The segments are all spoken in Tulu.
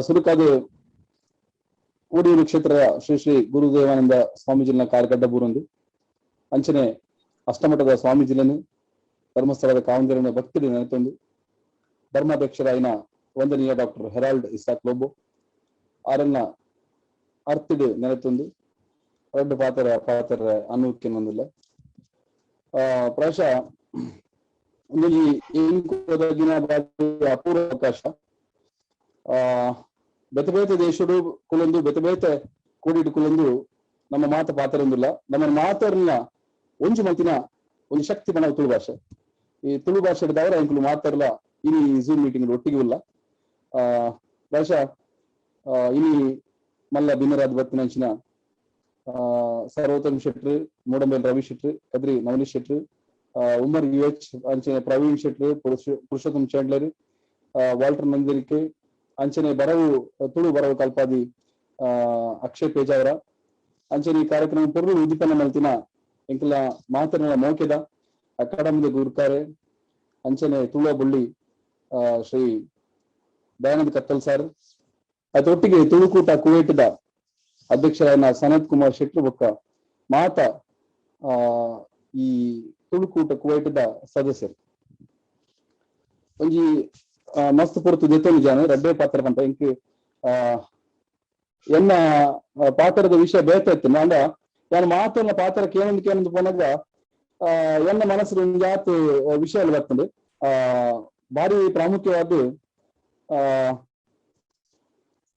ಸುರುಕಾದ ಊಡಿಯೂರು ಕ್ಷೇತ್ರದ ಶ್ರೀ ಶ್ರೀ ಗುರುದೇವಾನಂದ ಸ್ವಾಮೀಜಿನ ಕಾರ್ಗಡ್ಡ ಬೂರೊಂದು ಅಂಚನೆ ಅಷ್ಟಮಠದ ಸ್ವಾಮೀಜಿలను ಧರ್ಮಸ್ಥಳದ ಕಾವಂದಿರನ ಭಕ್ತಿಗೆ ನೆನೆತೊಂದು ಧರ್ಮಾಧ್ಯಕ್ಷರಾಯಿನ ವಂದನೀಯ ಡಾಕ್ಟರ್ ಹೆರಾಲ್ಡ್ ಇಸಾಕ್ ಲೋಬೋ ಆರನ್ನ ಅರ್ತಿಡು ನೆನೆತೊಂದು ರಡ್ಡು ಪಾತ್ರ ಪಾತ್ರ ಅನ್ನುಕ್ಕೆನ್ನೊಂದಿಲ್ಲ. ಪ್ರಾಯಶಃ ಒಂದೊಂಜಿ ಒದಗಿನ ಅಪೂರ್ವ ಅವಕಾಶ. ಬೇತೆ ಬೇತೆ ದೇಶಡು ಕುಲೊಂದು ಬೇತೆ ಬೇತೆ ಕೂಡಿಟ್ಟು ಕುಲೊಂದು ನಮ್ಮ ಮಾತ ಪಾತ್ರೊಂದಿಲ್ಲ, ನಮ್ಮ ಮಾತರ್ನ ಒಂಜಿ ಮಲ್ತಿನ ಒಂದು ಶಕ್ತಿ ಬಣ ತುಳು ಭಾಷೆ. ಈ ತುಳು ಭಾಷೆ ದವರ ಎಂಕುಲು ಮಾತಾಡಲ ಇನಿ ಝೂಮ್ ಮೀಟಿಂಗ್ ಒಟ್ಟಿಗೆ ಇಲ್ಲ. ಪ್ರಾಯಶಃ ಇನಿ ಮಲ್ಲ ಬಿನ್ನರಾದ್ ಬತ್ತಿನಂಚಿನ ಸರ್ವೋತ್ತಮ್ ಶೆಟ್ರು, ಮೂಡಂಬೇಲ್ ರವಿ ಶೆಟ್ರು, ಕದ್ರಿ ನವನೀಶ್ ಶೆಟ್ರು, ಉಮರ್ ಯು ಎಚ್ ಅಂಚನೆ ಪ್ರವೀಣ್ ಶೆಟ್ರು, ಪುರುಷೋತ್ತಮ್ ಚಂಡ್ಲರ್, ವಾಲ್ಟರ್ ನಂದಿರಿಕೆ ಅಂಚನೆ ಬರವು ತುಳು ಬರವು ಕಲ್ಪಾದಿ ಅಕ್ಷಯ್ ಪೇಜಾವರ ಅಂಚನೆ ಈ ಕಾರ್ಯಕ್ರಮ ಪೊರ್ಲು ಉದ್ದೀಪನ ಮಲ್ತಿನ ಎಂಕಲ ಮಾತನ ಮೋಕೆದ ಅಕಾಡೆಮಿದ ಗುರುಕಾರೆ ಅಂಚನೆ ತುಳುವ ಬುಳ್ಳಿ ಶ್ರೀ ದಯಾನಂದ ಕತ್ತಲ್ ಸರ್, ಅದೊಟ್ಟಿಗೆ ತುಳುಕೂಟ ಕುವೈಟದ ಅಧ್ಯಕ್ಷರಾದ ಸನತ್ ಕುಮಾರ್ ಶೆಟ್ರು ಬೊಕ್ಕ ಮಾತ ಈ ತುಳುಕೂಟ ಕುವೈಟದ ಸದಸ್ಯರು. ಒಂಜಿ ಮಸ್ತ್ ಪೊರ್ತು ದೆತ್ತೊಂದು ಜಾನ ರಡ್ಡೆ ಪಾತ್ರ ಪಂತ ಇಂಕ್ ಎನ್ನ ಪಾತ್ರದ ವಿಷಯ ಬೇತ ಇತ್ತು. ಅಂಡ ಯಾನ್ ಮಾತನ್ನ ಪಾತ್ರ ಕೇನೊಂದು ಕೇನೊಂದು ಪೋನಾಗ ಎನ್ನ ಮನಸ್ಸು ಒಂಜಾತ್ ವಿಷಯ ಬರ್ತದೆ. ಭಾರಿ ಪ್ರಾಮುಖ್ಯವಾದ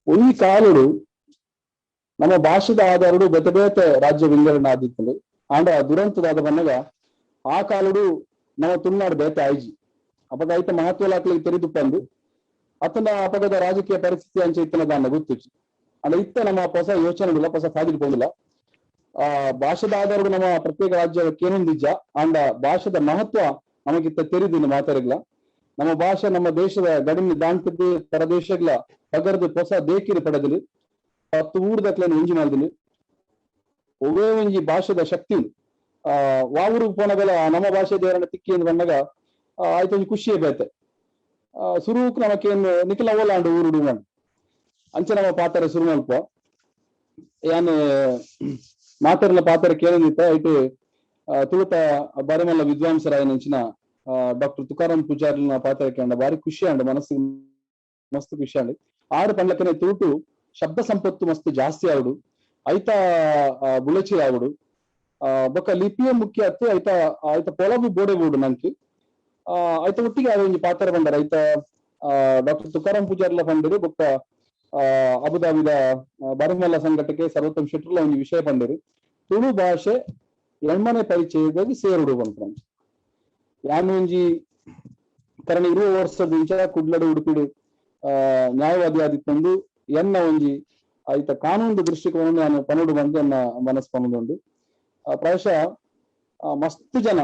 ಒಂಜಿ ಕಾಲುಡು ನಮ್ಮ ಭಾಷೆದ ಆಧಾರಡು ಬೇತೆ ಬೇತೆ ರಾಜ್ಯ ವಿಂಗಡಣೆ ಆದಿತ್ತಂಡು. ಆಂಡ ದುರಂತದಾದ ಬಂದಾಗ ಆ ಕಾಲುಡು ನಮ್ಮ ತುಳುನಾಡು ಬೇತೆ ಆಯ್ಜಿ ಅಪಗ ಐತ ಮಹತ್ವ ಲಾಕ್ಲಿಗೆ ತೆರೆದು ಬಂದು ಅತನ ಅಪಗದ ರಾಜಕೀಯ ಪರಿಸ್ಥಿತಿ ಅಂಚೆ ಇತ್ತನ ದಾನ ಗೊತ್ತಿಚ್ಚು. ಅಂಡ ಇತ್ತ ನಮ್ಮ ಹೊಸ ಯೋಚನೆಗಳಿಲ್ಲ, ಹೊಸ ಸಾಧಿಗೆ ಬಂದಿಲ್ಲ. ಆ ಭಾಷೆದ ಆಧಾರಡು ನಮ್ಮ ಪ್ರತ್ಯೇಕ ರಾಜ್ಯ ಕೇನೊಂದಿಜ್ಜ. ಆಂಡ ಭಾಷೆದ ಮಹತ್ವ ನಮಗಿತ್ತ ತೆರಿದು ಮಾತಾಡಿಲ್ಲ. ನಮ್ಮ ಭಾಷೆ ನಮ್ಮ ದೇಶದ ಗಡಿನ ದಾಂಟದ್ದು ಪರದೇಶಗಳ ಪಗರ್ದು ಹೊಸ ದೇಕಿರಿ ಪಡೆದಲು 10 ಊರ್ದಕ್ಲೇನು ಒಂಜಿ ಮಾಡಿದಲು ಒವ್ವೇ ಒಂಜಿ ಭಾಷೆದ ಶಕ್ತಿ ಉಂಡು. ಆ ವಾವೂರು ಪೋನಗಲ ನಮ್ಮ ಭಾಷೆ ದೇವರನ್ನ ತಿಕ್ಕಿ ಎಂದು ಬಂದಾಗ ಆಯ್ತು ಒಂಜಿ ಖುಷಿಯೇ ಬೇತೆ. ಸುರುಕ್ ನಮಕೇನು ನಿಖಿಲ ಓಲಾಂಡು ಊರುಡು ಅಂಚೆ ನಮ್ಮ ಪಾತ್ರ ಸುರು ಮಲ್ಪ ಯಾನ್ ಮಾತಾಡಲ ಪಾತ್ರ ಕೇಳಿದ್ದ ಐಟು ತುಳುತ ಬಾರಿಮಲ್ಲ ವಿದ್ವಾಂಸರಾಯನಂಚಿನ ಡಾಕ್ಟರ್ ತುಕಾರಾಮ್ ಪೂಜಾರ್ಲಿನ ಪಾತ್ರ ಕೇಂಡ ಬಾರಿ ಖುಷಿ ಅಂಡ್ ಮನಸ್ಸಿಗೆ ಮಸ್ತ್ ಖುಷಿ ಅಂಡ್. ಆರು ಪಂಡ್ಲಕ್ಕನೆ ತುಳುಟು ಶಬ್ದ ಸಂಪತ್ತು ಮಸ್ತ್ ಜಾಸ್ತಿ ಆವಡು, ಐತ ಬುಳಚಿ ಆವಡು, ಬೊಕ್ಕ ಲಿಪಿಯ ಮುಖ್ಯ ಅತ್ತು ಐತ ಐತ ಪೊಲಬು ಬೋಡೆ ಬೋಡು ನಂಗೆ ಐತ ಒಟ್ಟಿಗೆ ಒಂಜಿ ಪಾತ್ರ ಬಂದಾರ. ಐತ ಡಾಕ್ಟರ್ ತುಕಾರಾಮ್ ಪೂಜಾರ್ಲ ಪಂಡರು ಬೊಕ್ಕ ಅಬುದಾಬಿದ ಬಾರಿಮಲ್ಲ ಸಂಘಟಕ್ಕೆ ಸರ್ವೋತ್ತಮ್ ಶೆಟ್ರುಲ ಒಂಜಿ ವಿಷಯ ಪಂಡರು. ತುಳು ಭಾಷೆ ಎಣ್ಮನೆ ಪರಿಚಯದಾಗಿ ಸೇರುಡು ಅಂತ ಯಾನು ಒಂಜಿ ಕರಣ 20 ವರ್ಷದ ಇಂಚ ಕುಡ್ಲಡು ಉಡುಪಿಡು ನ್ಯಾಯವಾದಿ ಆದಿತ್ತಂದು ಎನ್ನ ಒಂಜಿ ಐತ ಕಾನೂನು ದೃಷ್ಟಿಕೋನ ನಾನು ಪನೋಡು ಬಂದು ಎನ್ನ ಮನಸ್ಸು ಪನೋದುಂಡು. ಪ್ರಾಯಶಃ ಮಸ್ತ್ ಜನ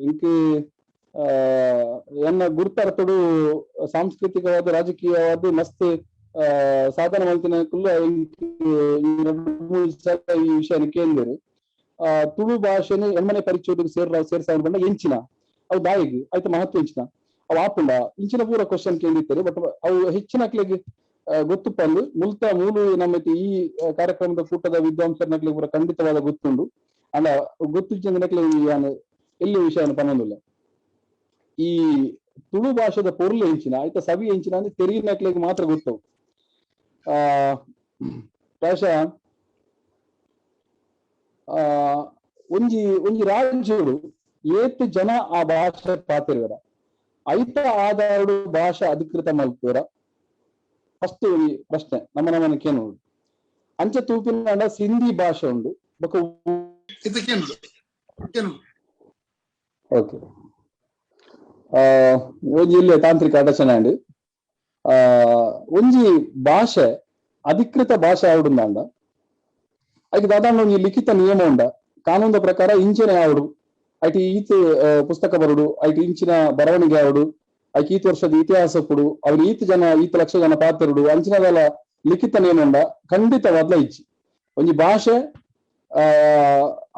ಇಂಕ್ ಎನ್ನ ಗುರುತಾರ್ಥಡು ಸಾಂಸ್ಕೃತಿಕವಾದ ರಾಜಕೀಯವಾದ ಮಸ್ತ್ ಸಾಧನೆ ಮಲ್ತಿನ ಈ ವಿಷಯ ಕೇಂದ್ರ ತುಳು ಭಾಷೆನ ಎಮ್ಮನೆ ಪರಿಚಯ ಸೇರ್ಸಾವ ಬಂಡ ಎಂಚಿನ ಅವು ದಾಯಿಗೆ ಆಯ್ತ ಮಹತ್ವ ಎಂಚಿನ ಅವು ಆಪುಂಡ ಇಂಚಿನ ಪೂರ ಕ್ವಶನ್ ಕೇಂದಿರ್ತಾರೆ. ಬಟ್ ಅವು ಹೆಚ್ಚಿನ ಗೊತ್ತುಪ್ಪಂದು ಮುಲ್ತ ಮೂಲು ನಮ್ಮ ಈ ಕಾರ್ಯಕ್ರಮದ ಕೂಟದ ವಿದ್ವಾಂಸರನಕ್ಲೆ ಪೂರ ಖಂಡಿತವಾದ ಗೊತ್ತುಂಡು. ಅಂಡ ಗೊತ್ತು ಎಲ್ಲಿ ವಿಷಯ ಪನ್ನೊಂದಿಲ್ಲ. ಈ ತುಳು ಭಾಷೆದ ಪೊರ್ಲು ಎಂಚಿನ ಆಯ್ತ ಸವಿ ಎಂಚಿನ ಅಂದ್ರೆ ತೆರಿಗಿನಕ್ಲೆಗೆ ಮಾತ್ರ ಗೊತ್ತವು. ಪ್ರಾಯಶಃ ಒಂಜಿ ಒಂಜಿ ರಾಜ್ಯಡು ಏತ್ ಜನ ಆ ಭಾಷೆ ಪಾತಿರುವರ ಐತ ಆಧಾರಡು ಭಾಷೆ ಅಧಿಕೃತ ಮಲ್ಪುವರ ಫಸ್ಟ್ ಪ್ರಶ್ನೆ ನಮ್ಮ ನಮ್ಮನ ಕೇನು. ಅಂಚೆ ತೂಪಿನ ಸಿಂಧಿ ಭಾಷೆ ಉಂಡು ಬೊಕ್ಕ ಓಕೆ ಒಂಜಿ ಇಲ್ಲಿ ತಾಂತ್ರಿಕ ಅಡಚಣೆ ಅಂಡ್ ಒಂಜಿ ಭಾಷೆ ಅಧಿಕೃತ ಭಾಷೆ ಆವಡುಂದಾಂಡ ಐಕ್ ದಾದಾಂಡ ಒಂಜಿ ಲಿಖಿತ ನಿಯಮ ಉಂಡ ಕಾನೂನದ ಪ್ರಕಾರ ಇಂಚಿನ ಆವಡು ಐಟ್ ಈತ್ ಪುಸ್ತಕ ಬರುಡು ಐಟ್ ಇಂಚಿನ ಬರವಣಿಗೆ ಆವಡು ಐಕ್ ಈತ್ ವರ್ಷದ ಇತಿಹಾಸ ಕೊಡು ಅವ್ರು ಈತ್ ಜನ ಈತ್ ಲಕ್ಷ ಜನ ಪಾತ್ರರುಡು ಅಂಚಿನದೆಲ್ಲ ಲಿಖಿತ ನಿಯಮ ಉಂಡ ಖಂಡಿತವಾದ್ಲ ಇಜ್ಜಿ. ಒಂಜಿ ಭಾಷೆ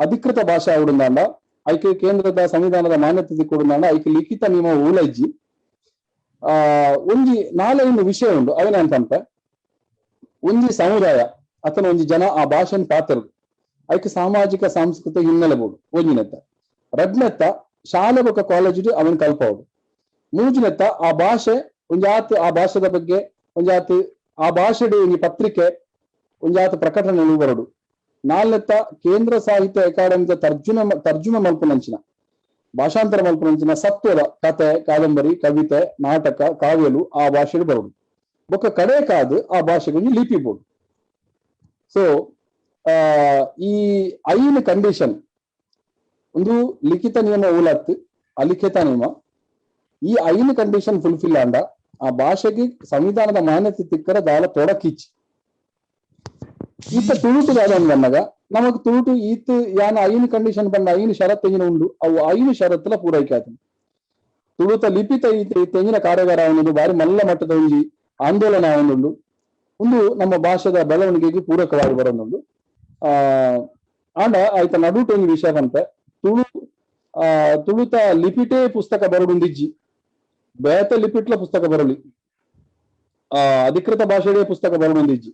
ಅಧಿಕೃತ ಭಾಷೆ ಆವಡುಂದಾಂಡ ಐಕ್ ಕೇಂದ್ರದ ಸಂವಿಧಾನದ ಮಾನ್ಯತೆ ಕೊಡುಂದಾಂಡ ಐಕ್ ಲಿಖಿತ ನಿಯಮ ಊಲ ಇಜ್ಜಿ. ಒಂಜಿ ನಾಲೈದು ವಿಷಯ ಉಂಡು ಅವೇನ ಅಂತಂತ ಒಂಜಿ ಸಮುದಾಯ ಅತನ ಒಂಜಿ ಜನ ಆ ಭಾಷೆನ್ ಪಾತ್ರರು ಐಕ್ ಸಾಮಾಜಿಕ ಸಾಂಸ್ಕೃತಿಕ ಹಿನ್ನೆಲೆ ಬೋಡು ಒಂಜಿನೆತ್ತ. ರಡ್ನೆತ್ತ ಶಾಲೆ ಬೊಕ್ಕ ಕಾಲೇಜ್ ಅವನ್ ಕಲ್ಪವಡು. ಮೂಜಿನೆತ್ತ ಆ ಭಾಷೆ ಒಂಜಾತ್ ಆ ಭಾಷೆದ ಬಗ್ಗೆ ಒಂಜಾತ್ ಆ ಭಾಷೆಡು ಒಂಜಿ ಪತ್ರಿಕೆ ಒಂಜಾತ್ ಪ್ರಕಟಣೆ ಬರಡು. ನಾಲ್ನೆತ್ತ ಕೇಂದ್ರ ಸಾಹಿತ್ಯ ಅಕಾಡೆಮಿದ ತರ್ಜುಮೆ ಮಲ್ಪುನಂಚಿನ ಭಾಷಾಂತರ ಮಲ್ಪುನಂಚಿನ ಸತ್ವದ ಕತೆ, ಕಾದಂಬರಿ, ಕವಿತೆ, ನಾಟಕ, ಕಾವ್ಯಲು ಆ ಭಾಷೆಡು ಬರಡು. ಬೊಕ್ಕ ಕಡೆ ಕಾದು ಆ ಭಾಷೆಗೆ ಒಂಜಿ ಲಿಪಿ ಬೋಡು. ಸೊ ಈ 5 ಕಂಡೀಷನ್ ಒಂದು ಲಿಖಿತ ನಿಯಮ ಊಲತ್ತು ಅಲಿಖಿತ ನಿಯಮ. ಈ 5 ಕಂಡೀಷನ್ ಫುಲ್ಫಿಲ್ ಆಂಡ ಆ ಭಾಷೆಗೆ ಸಂವಿಧಾನದ ಮಾನ್ಯತೆ ತಿಕ್ಕರ ದಾಲ ತೊಡಕಿಚ್ಚಿ. ಈತ ತುಳುಟು ದಾದ ಅಂದಾಗ ನಮಗ್ ತುಳುಟು ಈತ ಯಾನ 5 ಕಂಡೀಷನ್ ಬಂದ 5 ಷರತ್ತು ಎಂಜಿನ ಉಂಡು, ಅವು 5 ಷರತ್ತುಲ ಪೂರೈಕೆ ಆಯ್ತು. ತುಳುತ ಲಿಪಿತ ಈತ ತೆಂಗಿನ ಕಾರ್ಯಾಗಾರ ಅನ್ನೋದು ಬಾರಿ ಮಲ್ಲ ಮಟ್ಟದ ಒಂಜಿ ಆಂದೋಲನ ಒಂದುಂಡು. ಒಂದು ನಮ್ಮ ಭಾಷೆದ ಬೆಳವಣಿಗೆಗೆ ಪೂರಕವಾಗಿ ಬರೋದುಂಡು. ಆಂಡ ಆಯ್ತ ನಡುಟು ಒಂಜಿ ವಿಷಯ ಬಂತೆ, ತುಳು ತುಳುತ ಲಿಪಿಟೇ ಪುಸ್ತಕ ಬರಡುಂದಿಜ್ಜಿ, ಬೇತ ಲಿಪಿಟ್ಲ ಪುಸ್ತಕ ಬರಲಿ, ಅಧಿಕೃತ ಭಾಷೆಡೇ ಪುಸ್ತಕ ಬರಡುಂದಿಜ್ಜಿ.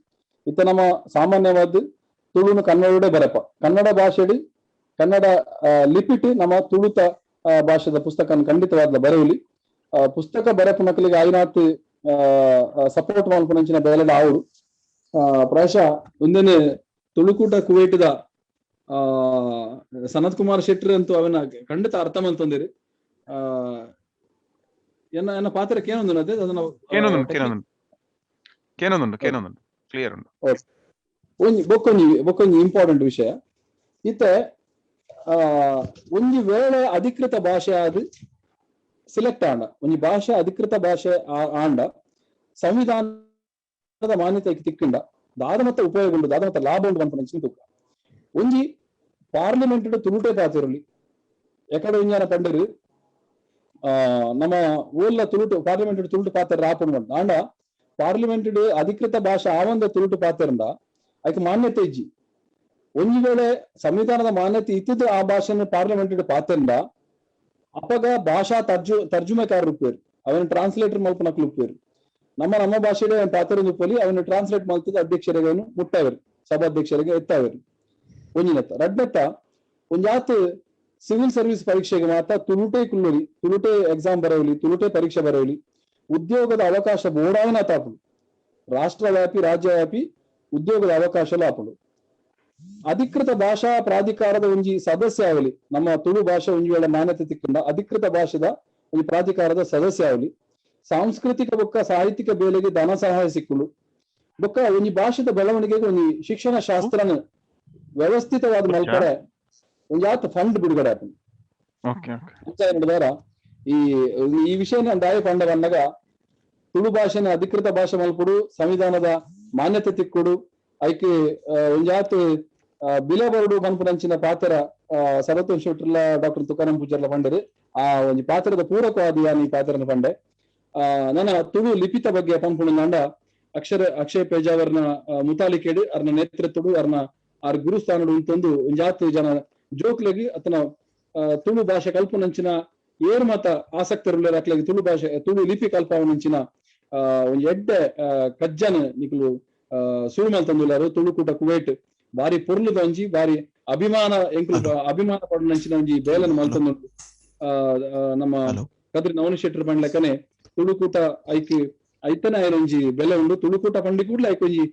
ಇತ್ತ ನಮ್ಮ ಸಾಮಾನ್ಯವಾದ ತುಳುನು ಕನ್ನಡಡೆ ಬರಪ, ಕನ್ನಡ ಭಾಷೆಡಿ ಕನ್ನಡ ಲಿಪಿಟ್ ನಮ್ಮ ತುಳುತ ಭಾಷೆದ ಪುಸ್ತಕ ಖಂಡಿತವಾದ ಬರೆಯಲಿ. ಪುಸ್ತಕ ಬರಪ ಮಕ್ಕಳಿಗೆ ಆಯ್ನಾತ್ ಸಪೋರ್ಟ್ ಮಲ್ಪುನಂಚಿನ ಬೇಲೆದ ಆವಡು. ಪ್ರಾಯಶಃ ಒಂದೇನೆ ತುಳುಕೂಟ ಕುವೈಟ್ದ ಸನತ್ ಕುಮಾರ್ ಶೆಟ್ಟಿ ಅಂತೂ ಅವನ ಖಂಡಿತ ಅರ್ಥ ಮಂತಂದಿರಿ. ಎನ್ನ ಎನ್ನ ಪಾತ್ರಕ್ಕೆ ಏನೊಂದು ಅದನ್ನ ಕ್ಲಿಯರ್ ಉಂಟು. ಒಂಜಿ ಬೊಕ್ಕೊಂಜಿ ಬೊಕ್ಕೊಂಜಿ ಇಂಪಾರ್ಟೆಂಟ್ ವಿಷಯ ಇತ್ತೆ, ಒಂಜಿ ವೇಳೆ ಅಧಿಕೃತ ಭಾಷೆ ಆದ್ ಸಿಲೆಕ್ಟ್ ಆಂಡ, ಒಂಜಿ ಭಾಷೆ ಅಧಿಕೃತ ಭಾಷೆ ಆಂಡ ಸಂವಿಧಾನದ ಮಾನ್ಯತೆ ತಿಕ್ಕಿಂಡ ದಾದ ಮತ್ತ ಉಪಯೋಗ ಉಂಡು, ದಾದ ಮತ್ತ ಲಾಭ ಉಂಡು ಅಂತ ತೂಕ. ಒಂಜಿ ಪಾರ್ಲಿಮೆಂಟ್ ತುಳುಟೆ ಪಾತಿರಲಿ ಎಕಡೆ ಒಂಜಾನ ಪಂಡರು ನಮ್ಮ ಊರ್ಲ ತುಳುಟು ಪಾರ್ಲಿಮೆಂಟ್ ತುಳುಟು ಪಾತ್ರ ಆಪುಂಡು ಆಂಡ ಪಾರ್ಲಿಮೆಂಟ್ ಅಧಿಕೃತ ಭಾಷೆ ಆವಂದ ತುಳುಟು ಪಾತ್ರಂದ ಅದಕ್ಕೆ ಮಾನ್ಯತೆ ಇಜ್ಜಿ. ಒಂಜಿ ವೇಳೆ ಸಂವಿಧಾನದ ಮಾನ್ಯತೆ ಇತ್ತಿದ್ದು ಆ ಭಾಷೆಯನ್ನು ಪಾರ್ಲಿಮೆಂಟ್ ಪಾತ್ರಂದ ಅಪಗ ಭಾಷಾ ತರ್ಜುಮೆಕಾರರು ಉಪ್ಪೇರು, ಅವನ ಟ್ರಾನ್ಸ್ಲೇಟರ್ ಮಲ್ಪನಕ್ಲು ಉಪ್ಪೇರು. ನಮ್ಮ ನಮ್ಮ ಭಾಷೆಗೆ ಅವನ ಪಾತ್ರ ಉಪ್ಪಲಿ ಅವನು ಟ್ರಾನ್ಸ್ಲೇಟ್ ಮಲ್ತದ ಅಧ್ಯಕ್ಷರಿಗೆ ಅವನು ಮುಟ್ಟಾವರು, ಸಭಾಧ್ಯಕ್ಷರಿಗೆ ಎತ್ತಾವರು. ಒಂಜಿನೆತ್ತ. ರಡ್ನೆತ್ತ ಒಂಜಾತ್ ಸಿವಿಲ್ ಸರ್ವಿಸ್ ಪರೀಕ್ಷೆಗೆ ಮಾತ್ರ ತುಳುಟೆ ಕುಲ್ಲುಲಿ, ತುಳುಟೆ ಎಕ್ಸಾಮ್ ಬರೆಯಲಿ, ತುಳುಟೆ ಪರೀಕ್ಷೆ ಬರೆಯಲಿ, ಉದ್ಯೋಗದ ಅವಕಾಶ ಬೋಡಾಯಿನ ತಾಪುಡು, ರಾಷ್ಟ್ರವ್ಯಾಪಿ ರಾಜ್ಯವ್ಯಾಪಿ ಉದ್ಯೋಗದ ಅವಕಾಶ ಆಪುಡು. ಅಧಿಕೃತ ಭಾಷಾ ಪ್ರಾಧಿಕಾರದ ಒಂಜಿ ಸದಸ್ಯ ಆಗಲಿ, ನಮ್ಮ ತುಳು ಭಾಷೆ ಒಂಜಿ ವೇಳೆ ಮಾನ್ಯತೆ ತಿಕ್ಕಂಡ ಅಧಿಕೃತ ಭಾಷೆದ ಒಂಜಿ ಪ್ರಾಧಿಕಾರದ ಸದಸ್ಯ ಆಗಲಿ, ಸಾಂಸ್ಕೃತಿಕ ಬೊಕ್ಕ ಸಾಹಿತ್ಯಿಕ ಬೇಲೆಗೆ ಧನ ಸಹಾಯ ಸಿಕ್ಕುಂಡು, ಬೊಕ್ಕ ಒಂಜಿ ಭಾಷೆದ ಬೆಳವಣಿಗೆಗೆ ಒಂಜಿ ಶಿಕ್ಷಣ ಶಾಸ್ತ್ರನ ವ್ಯವಸ್ಥಿತವಾದ ಮಲ್ಪರೆ ಒಂಜಾತ್ ಫಂಡ್ ಬಿಡುಗಡೆ ಆಪುಂಡು. ಈ ಈ ವಿಷಯನ ದಾಯ ಪಂಡ ಬಂದಾಗ ತುಳು ಭಾಷೆನ ಅಧಿಕೃತ ಭಾಷೆ ಮಲ್ಪುಡು, ಸಂವಿಧಾನದ ಮಾನ್ಯತೆ ತಿಕ್ಕುಡು, ಐಕೆ ಒಂಜಾತ್ ಬಿಲೆ ಬರಡು ಪನ್ಪುನಂಚಿನ ಪಾತ್ರ ಸರತ್ವ ಶೆಟ್ಟರ್ಲ ಡಾಕ್ಟರ್ ತುಕಾರಾಂ ಪೂಜಾರ್ಲ ಪಂಡರು. ಆ ಒಂಜಿ ಪಾತ್ರದ ಪೂರಕವಾದ ಯಾನ್ ಈ ಪಾತ್ರನ ಪಂಡೆ. ನನ್ನ ತುಳು ಲಿಪಿತ ಬಗ್ಗೆ ಪನ್ಪುಣಂದಾಂಡ ಅಕ್ಷಯ ಪೇಜಾವರ್ನ ಮುತಾಲಿಕೇಡು ಅರ್ನ ನೇತೃತ್ವಡು ಅರ್ನ ಆರ್ ಗುರುಸ್ಥಾನಡು ಇಂತೊಂದು ಒಂಜಾತ್ ಜನ ಜೋಕ್ಲೆಗ್ ಅತನ ತುಳು ಭಾಷೆ ಕಲ್ಪುನಂಚಿನ ಏರ್ ಮತ ಆಸಕ್ತರುಳ್ಳ ಅಕ್ಲೆಗ್ ತುಳು ಭಾಷೆ ತುಳು ಲಿಪಿ ಕಲ್ಪವನಂಚಿನ ಒಂಜಿ ಎಡ್ಡೆ ಕಜ್ಜನ ನಿಕುಲು ಸುರು ಮಲ್ತೊಂದುಲ್ಲಾರು. ತುಳುಕೂಟ ಕುವೈಟ್ ಬಾರಿ ಪೊರ್ಲುದ ಒಂಜಿ ಬಾರಿ ಅಭಿಮಾನ ಎಂಕುಲು ಅಭಿಮಾನ ಪಡುನಂಚಿನ ಒಂಜಿ ಬೇಲನ್ ಮಲ್ತೊಂದುಂಡು. ನಮ್ಮ ಕದ್ರಿ ನವನಿ ಶೆಟ್ಟರ್ ಪಂಡ್ಲೆಕ್ಕನೆ ತುಳುಕೂಟ ಐಕ್ ಐತನ ಒಂಜಿ ಬೆಲೆ ಉಂಡು. ತುಳುಕೂಟ ಪಂಡಿ ಕೂಡ್ಲೆ ಐಕ್ ಒಂಜಿ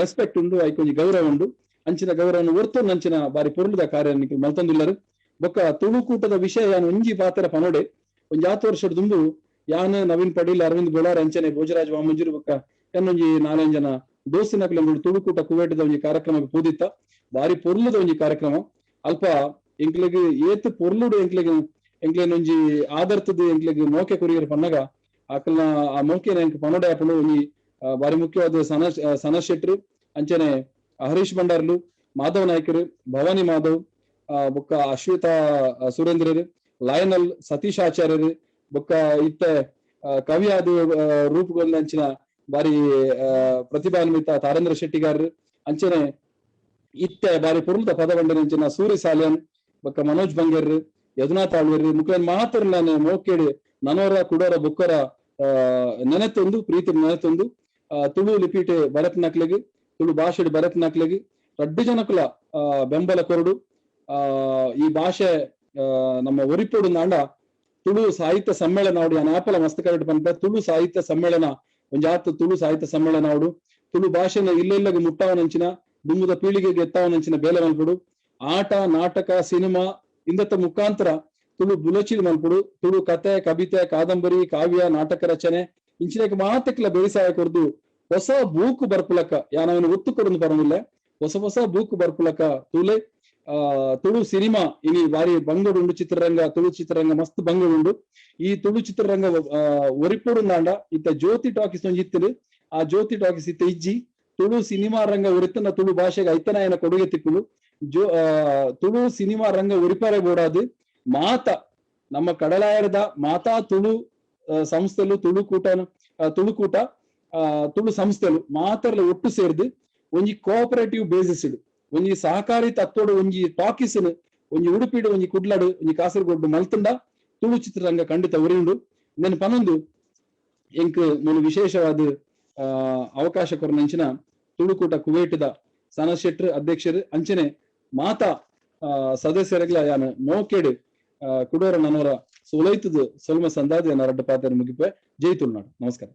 ರೆಸ್ಪೆಕ್ಟ್ ಉಂಡು, ಐಕ್ ಒಂಜಿ ಗೌರವ ಉಂಡು. ಅಂಚಿನ ಗೌರವವನ್ನು ಒರ್ತೊಂದು ಬಾರಿ ಪೊರ್ಲುದ ಕಾರ್ಯ ನಿಕುಲು ಮಲ್ತೊಂದುಲ್ಲರು. ಬೊಕ್ಕ ತುಳುಕೂಟದ ವಿಷಯ ಯಾನ್ ಒಂಜಿ ಪಾತ್ರ ಪನೋಡೆ. ಒಂಜಿ 10 ವರ್ಷದ ದುಂಬು ಯಾನ್ ನವೀನ್ ಪಡೀಲ್, ಅರವಿಂದ್ ಬೋಳಾರ್, ಅಂಚನೆ ಭೋಜರಾಜ್ ವಾಮಂಜೂರು ಬೊಕ್ಕ ಎನ್ನೊಂಜಿ 4-5 ಜನ ದೋಸ್ತಿನಕುಲು ತುಳುಕೂಟ ಕುವೇಟದ ಒಂಜಿ ಕಾರ್ಯಕ್ರಮಕ್ಕೆ ಪೂದಿತ್ತ. ಬಾರಿ ಪೊರ್ಲುದ ಒಂಜಿ ಕಾರ್ಯಕ್ರಮ. ಅಲ್ಪ ಎಂಕ್ಲೆಗ್ ಏತ್ ಪೊರ್ಲುಡು ಎಂಕ್ಲೆಗ್ ಎಂಕ್ಲೇನೊಂಜಿ ಆದರ್ತದ ಎಂಕ್ಲೆಗ್ ಮೋಕೆ ಕೊರಿಯರ್ ಪನ್ನಗ ಅಕಲ್ನ ಆ ಮೋಕೆನ ಎಂಕ್ ಪನೋಡೆ ಆಪುಂಡು. ಒಂಜಿ ಬಾರಿ ಮುಖ್ಯವಾದ ಸನ ಶೆಟ್ರು, ಅಂಚನೆ ಹರೀಶ್ ಭಂಡಾರ್ಲು, ಮಾಧವ ನಾಯ್ಕರು, ಭವಾನಿ ಮಾಧವ್, ಬೊಕ್ಕ ಅಶ್ವಿತಾ ಸುರೇಂದ್ರರು, ಲಯನಲ್ ಸತೀಶ್ ಆಚಾರ್ಯರು, ಬೊಕ್ಕ ಇತ್ತೆ ಕವಿಯಾದ ರೂಪುಗೊಂಡಂಚಿನ ಬಾರಿ ಪ್ರತಿಭಾನ್ವಿತ ತಾರೇಂದ್ರ ಶೆಟ್ಟಿಗಾರರು, ಅಂಚನೆ ಇತ್ತೆ ಬಾರಿ ಪೊರ್ಲುದ ಪದವಂಡನಂಚಿನ ಸೂರಿ ಸಾಲಿಯನ್, ಬೊಕ್ಕ ಮನೋಜ್ ಬಂಗೇರ್, ಯದುನಾಥ್ ಆಳ್ವೇರ್ ಮುಕ್ಲೇನ್ ಮಾತ್ರ ನಾನು ಮೋಕೇಡು ನನೋರ ಕುಡೋರ ಬೊಕ್ಕರ ನೆನೆತೊಂದು ಪ್ರೀತಿ ನೆನೆತೊಂದು ತುಳು ಲಿಪಿಟ್ ಬರತ್ನಕ್ಲೆಗ್, ತುಳು ಭಾಷೆಡ್ ಬರತ್ನಕ್ಲೆಗ್ ರಡ್ಡು ಜನಕುಲ ಬೆಂಬಲ ಕೊರಡು. ಈ ಭಾಷೆ ನಮ್ಮ ಒರಿಪೊಡು ನಾಂಡ ತುಳು ಸಾಹಿತ್ಯ ಸಮ್ಮೇಳನ ಅವಡು ಯಾನ್ ಮಸ್ತ್ ಕರೆಕ್ಟ್ ಪನ್ಪೆ. ತುಳು ಸಾಹಿತ್ಯ ಸಮ್ಮೇಳನ ಒಂಜಾತ್ ತುಳು ಸಾಹಿತ್ಯ ಸಮ್ಮೇಳನ ಅವಡು ತುಳು ಭಾಷೆನ ಇಲ್ಲೆಲ್ಲಗೆ ಮುಟ್ಟಾವನಂಚಿನ ದುಂಬುದ ಪೀಳಿಗೆಗೆ ಎತ್ತಾವನಂಚಿನ ಬೇಲೆ ಮಲ್ಪುಡು. ಆಟ, ನಾಟಕ, ಸಿನಿಮಾ ಇಂದತ್ತ ಮುಖಾಂತರ ತುಳು ಬುಲಚಿಲ್ ಮಲ್ಪುಡು. ತುಳು ಕತೆ, ಕವಿತೆ, ಕಾದಂಬರಿ, ಕಾವ್ಯ, ನಾಟಕ ರಚನೆ ಇಂಚಿನಕ್ಕೆ ಮಾತಕ್ಲ ಬೇಸಾಯ ಕೊರ್ದು ಹೊಸ ಬೂಕು ಬರ್ಪುಲಕ ಯಾನವನು ಒತ್ತು ಕೊಡೊಂದು ಬರೋದಿಲ್ಲ, ಹೊಸ ಹೊಸ ಬೂಕು ಬರ್ಪುಲಕ ತುಲೆ. ತುಳು ಸಿನಿಮಾ ಇನಿ ಬಾರಿ ಬಂಗಡುಂಡು, ಚಿತ್ರರಂಗ ತುಳು ಚಿತ್ರರಂಗ ಮಸ್ತ್ ಬಂಗಡುಂಡು. ಈ ತುಳು ಚಿತ್ರರಂಗ ಒರಿಪೊಡುಂದಾಂಡ ಇತ್ತ ಜ್ಯೋತಿ ಟಾಕೀಸ್ ಒಂಜಿ ಇತ್ತುಂಡು, ಆ ಜ್ಯೋತಿ ಟಾಕೀಸ್ ಇತ್ತ ಇಜ್ಜಿ. ತುಳು ಸಿನಿಮಾ ರಂಗ ಒರಿತನ ತುಳು ಭಾಷೆಗೆ ಐತನಾಯನ ಕೊಡುಗೆ ತಿಕ್ಕುಲು. ತುಳು ಸಿನಿಮಾ ರಂಗ ಒರಿಪಾರೆ ಬೋಡಾದು ಮಾತ ನಮ್ಮ ಕಡಲಾಯರದ ಮಾತಾ ತುಳು ಸಂಸ್ಥೆಲು, ತುಳುಕೂಟ ತುಳುಕೂಟ ತುಳು ಸಂಸ್ಥೆಲು ಮಾತೆರ್ಲ ಒಟ್ಟು ಸೇರ್ದು ಒಂಜಿ ಕೋಆಪರೇಟಿವ್ ಬೇಸಿಸ್ ಒಂಜಿ ಸಹಕಾರಿ ತತ್ವಡು ಒಂಜಿ ಟಾಕೀಸ್ ಒಂಜಿ ಉಡುಪಿಡು, ಒಂಜಿ ಕುಡ್ಲಡು, ಒಂಜಿ ಕಾಸರಗೋಡು ಮಲ್ತುಂಡ ತುಳು ಚಿತ್ರರಂಗ ಖಂಡಿತ ಒರಿಯುಂಡು. నేను ಪನೊಂದು ಎಂಕ್ ಮೂಲು ವಿಶೇಷವಾದ ಅವಕಾಶ ಕೊರನಂಚಿನ ತುಳುಕೂಟ ಕುವೇಟದ ಸನತ್ ಶೆಟ್ರು ಅಧ್ಯಕ್ಷರು ಅಂಚನೆ ಮಾತಾ ಸದಸ್ಯರಿಗ್ಲ ಯಾನ್ ಮೋಕೆಡ್ ಕುಡೋರ ನನೋರ ಸೋಲೈತದ ಸೊಲ್ಮ ಸಂದಾದಿ ರಡ್ಡ ಪಾತ್ರ ಮುಗಿಪೆ. ಜೈ ತುಳುನಾಡು. ನಮಸ್ಕಾರ.